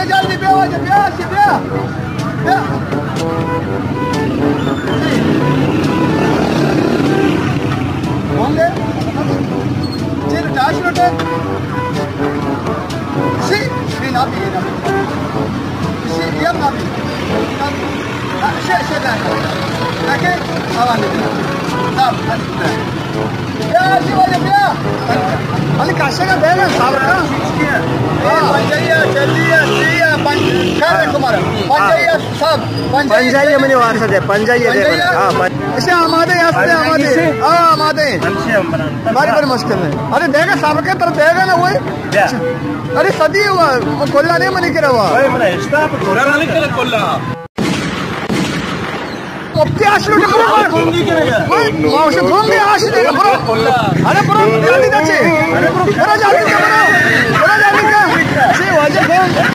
جلدی بیا، واجہ، بیا، چی بیا. بیا. بونگے؟ چی ٹاش لوٹے؟ شی، شی نہ پی، نہ پی. شی، یہ نہ پی. شی، شی، نہ. تاکہ آواز نہ. صاحب، یا، جی واجہ، بیا. علی کاشا کا دے نا، صبر کا. اے، پنجائی، چالیس، اسی، پنج-، کار ہے تمہارا. پنجائی، صاحب، پنجائی. پنجائی منی وارث ہے، پنجائی دے. پنجائی؟ ہاں، پن- اسے آمادے ہیں، اسے آمادے ہیں. ہاں، آمادے ہیں. باری بار مشکل ہے. ارے، دے گا، صبر کے طرف دے گا نا وہ. ارے، صدی ہوا، کلا نہیں منی کرا ہوا. مفتی آش لوٹے، برو، برو. اوئے، ما اسے گھوم دے آش دے، برو. ارے، برو، جلدی دے چے. برو، جلدی دے، برو. برو، جلدی دے. چے واجہ گھوم.